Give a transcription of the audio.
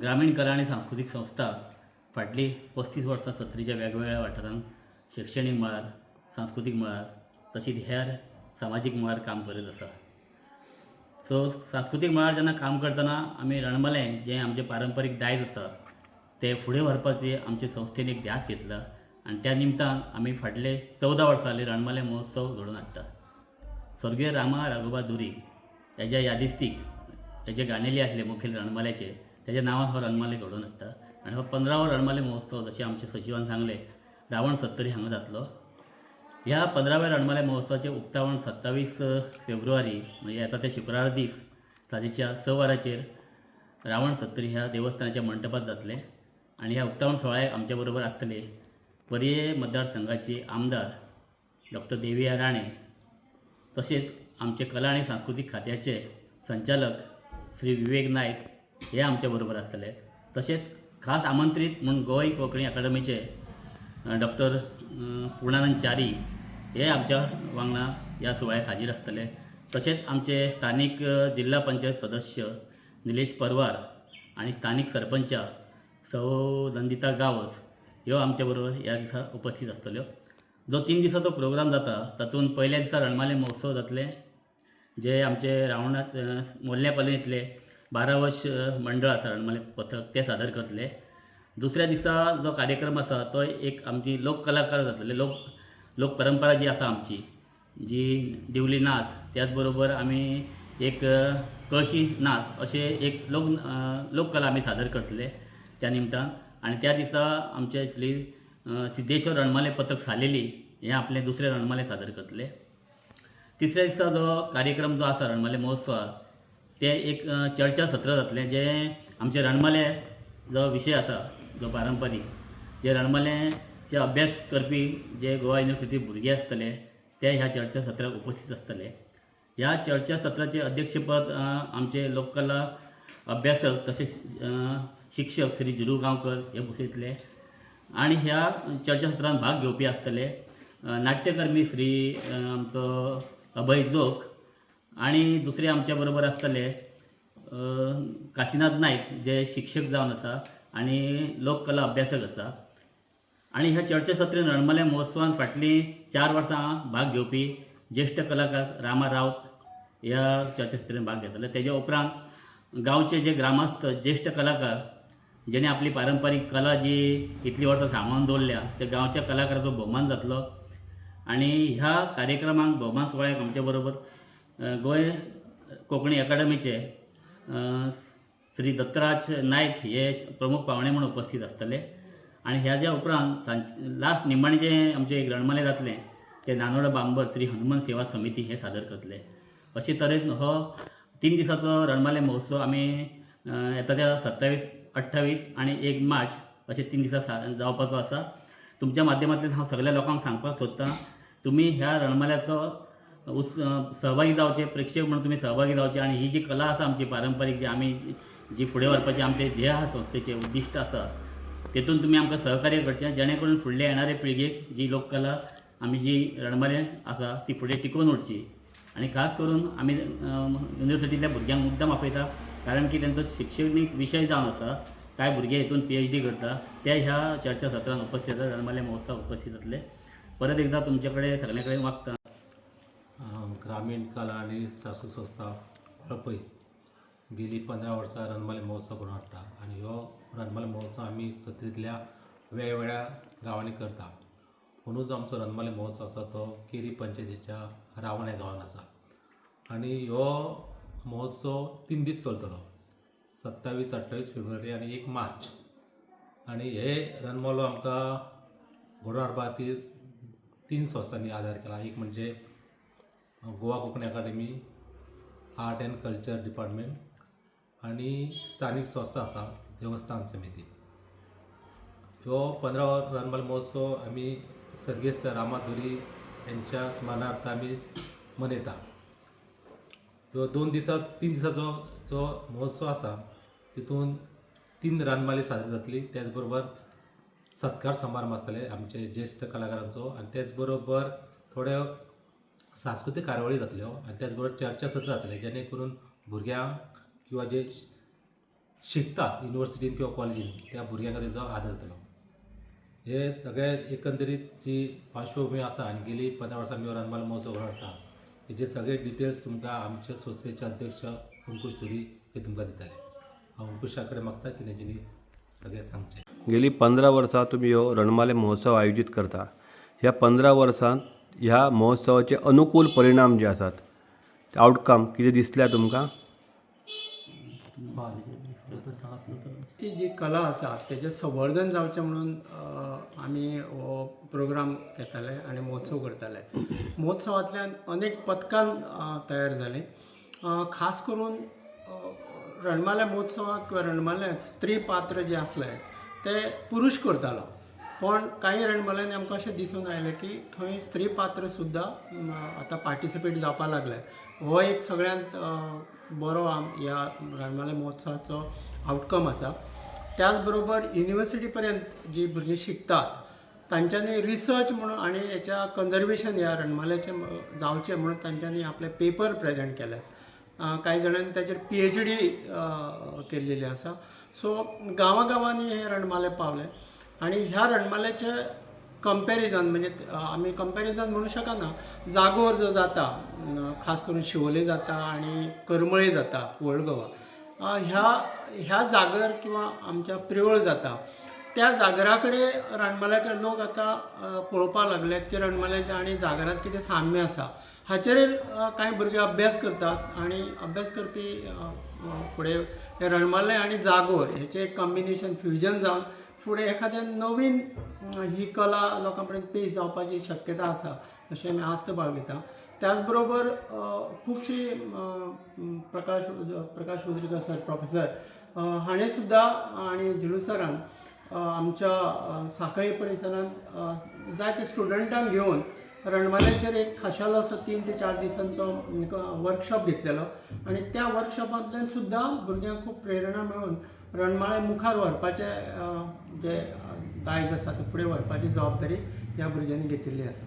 ग्रामीण कला आनी सांस्कृतीक संस्था फाटलीं 35 वर्सां सत्तरीच्या वेगवेगळ्या वाठारांत शिक्षणीक मळार, सांस्कृतीक मळार तशींच हेर सामाजीक मळार काम करीत आसा. सो सांस्कृतीक मळार जेन्ना काम करतना आमी रणमालें जें आमचें पारंपारीक दायज आसा तें फुडें व्हरपाचें आमचे संस्थेन एक ध्यास घेतला आनी त्या निमतान आमी फाटले 14 वर्सां जालीं रणमालें महोत्सव घडोवन हाडटा. स्वर्गीय रामा राघोबा धुरी हेज्या यादिस्तीक हेजे गाणेली आसले मुखेल रणमाल्याचे तेज्या नांवान हो रणमाले घडोवन हाडटा आनी हो 15वो रणमाले महोत्सव जशें आमच्या सचिवान सांगलें रावण सत्तरी हांगा जातलो. ह्या 15व्या रणमाले महोत्सवाचें उक्तावण 27 फेब्रुवारी म्हणजे येता ते शुक्रार दीस सांजेच्या 6 वरांचेर रावण सत्तरी ह्या देवस्थानाच्या मंटपांत जातलें आनी ह्या उक्तावण सुवाळ्याक आमच्या बरोबर आसतले पर्ये मतदारसंघाची आमदार डॉक्टर देविया राणे, तशेंच आमचे कला आनी सांस्कृतीक खात्याचे संचालक श्री विवेक नायक हे आमच्या बरोबर आसतले. तशेंच खास आमंत्रीत म्हूण गोंय कोंकणी अकादमीचे डॉक्टर पुर्णानंद च्यारी हे आमच्या वांगडा ह्या सुवाळ्याक हाजीर आसतले. तशेंच आमचे स्थानीक जिल्हा पंचायत सदस्य निलेश परवार आनी स्थानीक सरपंच सौ नंदिता गांवस ह्यो आमच्या बरोबर ह्या दिसा उपस्थीत आसतल्यो. जो 3 दिसाचो प्रोग्राम जाता तातूंत पयल्या दिसा रणमाले महोत्सव जातले जे आमचे रावणात मोडल्या कॉलनींतले 12 वर्ष मंडळ आसा रणमाले पथक ते सादर करतले. दुसऱ्या दिसा जो कार्यक्रम आसा तो एक आमची लोक कलाकार जातले, लोक लोक परंपरा जी आसा आमची जी दिवली नाच, त्याच बरोबर आमी एक कळशी नाच अशे एक लोक लोककला आमी सादर करतले त्या निमतान. आनी त्या दिसा आमचे श्री सिद्धेश्वर रणमाले पथक सालेली हें आपलें दुसरें रणमाले सादर करतले. तिसऱ्या दिसा जो कार्यक्रम जो आसा रणमाले महोत्सवाक ते एक चर्चा सत्र जातलें जें आमचे रणमाले जो विशय आसा जो पारंपारीक जे रणमाल्याचे अभ्यास करपी जे गोवा युनिवर्सिटी भुरगे आसतले ते ह्या चर्चा सत्राक उपस्थीत आसतले. ह्या चर्चा सत्राचें अध्यक्षपद आमचे लोककला अभ्यासक तशेंच शिक्षक श्री झिरू गांवकर हे बसयतले आनी ह्या चर्चा सत्रांत भाग घेवपी आसतले नाट्यकर्मी श्री आमचो अभय जोग आनी दुसरे आमच्या बरोबर आसतले काशिनाथ नायक जे शिक्षक जावन आसा आनी लोककला अभ्यासक आसा. आनी ह्या चर्चा सत्रांत रणमाले महोत्सवान फाटलीं 4 वर्सां भाग घेवपी ज्येश्ठ कलाकार रामा रावत ह्या चर्चा सत्रांत भाग घेतले. तेज्या उपरांत गांवचे जे ग्रामस्थ ज्येश्ठ कलाकार जेणे आपली पारंपारीक कला जी इतलीं वर्सां सांबाळून दवरल्या त्या गांवच्या कलाकाराचो भोवमान जातलो. आनी ह्या कार्यक्रमाक भोवमान सुवाळ्याक आमच्या बरोबर गोंय कोंकणी अकादमीचे श्री दत्तराज नायक हे प्रमुख पावणे म्हूण उपस्थीत आसतले. आनी ह्या ज्या उपरांत सांज लास्ट निमाणें जें आमचें एक रणमालें जातलें तें नानोडा बांबर श्री हनुमान सेवा समिती हें सादर करतले. अशे तरेन हो 3 दिसाचो रणमाले महोत्सव आमी येता त्या 27, 28 आनी 1 मार्च अशे 3 दिसां जावपाचो आसा. तुमच्या माध्यमांतल्यान हांव सगल्या लोकांक सांगपाक सोदतां तुमी ह्या रणमाल्याचो सहभागी जावचे, प्रेक्षक म्हणून तुमी सहभागी जावचे आनी ही जी कला आसा आमची पारंपारीक जी आमी जी फुडें व्हरपाची आमचें ध्येय आसा संस्थेचें उद्दिश्ट आसा तेतून तुमी आमकां सहकार्य करचें जेणे करून फुडल्या येणारे पिळगेक जी लोककला आमी जी रणमालें आसा ती फुडें टिकोवन उरची. आनी खास करून आमी युनिवर्सिटींतल्या भुरग्यांक मुद्दम आपयता कारण की तेंचो शिक्षणीक विशय जावन आसा. कांय भुरगे हितून PhD करता ते ह्या चर्चा सत्रांत उपस्थीत जाता, रणमाले महोत्सवाक उपस्थीत जातले. परत एकदां तुमचे कडेन सगल्या कडेन मागता. ग्रामीण कला आनी सांस्कृतीक संस्था वाळपय गेली 15 वर्सां रणमाले महोत्सव घडोवन हाडटा आनी हो रणमाले महोत्सव आमी सत्तरींतल्या वेगवेगळ्या गांवांनी करता. अंदू जो आमचो रणमाले महोत्सव आसा तो केरी पंचायतीच्या रावण ह्या गांवांत आसा आनी हो महोत्सव 3 दीस चलतलो, 27, 28 फेब्रुवारी आनी 1 मार्च. आनी हे रणमालो आमकां घडोवन हाडपा खातीर 3 संस्थांनी आदार केला. एक म्हणजे Goa Konkani academy, art and culture department आनी स्थानीक संस्था आसा देवस्थान समिती. ह्यो 15 रणमाले महोत्सव आमी सर्गेस्त रामा धुरी यांच्या स्मरणार्थ आमी मनयता. ह्यो 2 दिसा 3 दिसाचो जो महोत्सव आसा तितून 3 रणमाले सादर जातली, त्याच बरोबर सत्कार समारंभ आसतले आमचे ज्येश्ठ कलाकारांचो आनी त्याच बरोबर थोड्यो सांस्कृतीक कार्यावळी जातल्यो आनी त्याच बरोबर चर्चा सत्र जातले जेणे करून भुरग्यांक किंवा जे शिकतात युनिवर्सिटीन किंवा कॉलेजीन त्या भुरग्यांक तेजो आदार जातलो. हे सगळे एकंदरीत जी पार्श्वभूमी आसा आनी गेली 15 वर्सां आमी हो रणमाले महोत्सव घडोवन हाडटा, हेजे सगळे डिटेल्स तुमकां आमचे संस्थेचे अध्यक्ष अंकुश धुरी हे तुमकां दितले. हांव अंकुशा कडेन मागता की तेंच्यांनी सगळें सांगचें. गेली 15 वर्सां तुमी हो रणमाले महोत्सव आयोजीत करता. ह्या 15 वर्सांत ह्या महोत्सवाचे अनुकूल परिणाम जे आसात, आवटकम कितें दिसल्या तुमकां? ती जी कला आसा तेजें संवर्धन जावचें म्हणून आमी हो प्रोग्राम घेताले आनी महोत्सव करताले. महोत्सवांतल्यान अनेक पदकां तयार जालीं. खास करून रणमाल्या महोत्सवांत किंवा रणमाल्यांत स्त्री पात्र जें आसलें तें पुरूश करतालो, पण कांय रणमाल्यांनी आमकां अशें दिसून आयलें की थंय स्त्री पात्र सुद्दां आतां पार्टिसिपेट जावपाक लागलें. हो एक सगळ्यांत बरो ह्या रणमाले महोत्सवाचो आवटकम आसा. त्याच बरोबर युनिवर्सिटी पर्यंत जी भुरगीं शिकतात तांच्यांनी रिसर्च म्हणून आनी हेच्या कंजर्वेशन ह्या रणमाल्याचें जावचें म्हणून तांच्यांनी आपले पेपर प्रेजेंट केल्यात. कांय जाणांनी ताचेर PhD केल्लेली आसा. सो गांवां गांवांनी हे रणमाले पावले आनी ह्या रणमाल्याचे कंपेरिजन म्हणजे आमी कंपेरिजन म्हणू शकना, जागोर जो जाता, खास करून शिवोले जाता आनी करमळे जाता, ओल्ड गोवा, ह्या ह्या जागर किंवा आमच्या प्रियोळ जाता त्या जागरा कडेन रणमाल्या कडेन लोक आतां पळोवपाक लागल्यात की रणमाल्याचें आनी जागरांत कितें साम्य आसा. हाचेर कांय भुरगे अभ्यास करतात आनी अभ्यास करपी फुडें हे रणमाले आनी जागोर हेचें एक कॉम्बिनेशन फ्युजन जावन फुडें एखादें नवीन ही कला लोकां पर्यंत पेश जावपाची शक्यता आसा अशें आमी आस्त बाळगिता. त्याच बरोबर खुबशी प्रकाश प्रकाश उद्रेकर सर प्रोफेसर हाणें सुद्दां आनी झिलू सरान आमच्या सांखळे परिसरांत जायते स्टुडंटांक घेवन रणमाल्याचेर एक खाशेलो असो 3 ते 4 दिसांचो वर्कशॉप घेतलेलो आनी त्या वर्कशॉपांतल्यान सुद्दां भुरग्यांक खूब प्रेरणा मेळून रणमाले मुखार व्हरपाचें जे दायज आसा तें फुडें व्हरपाची जबाबदारी ह्या भुरग्यांनी घेतिल्ली आसा.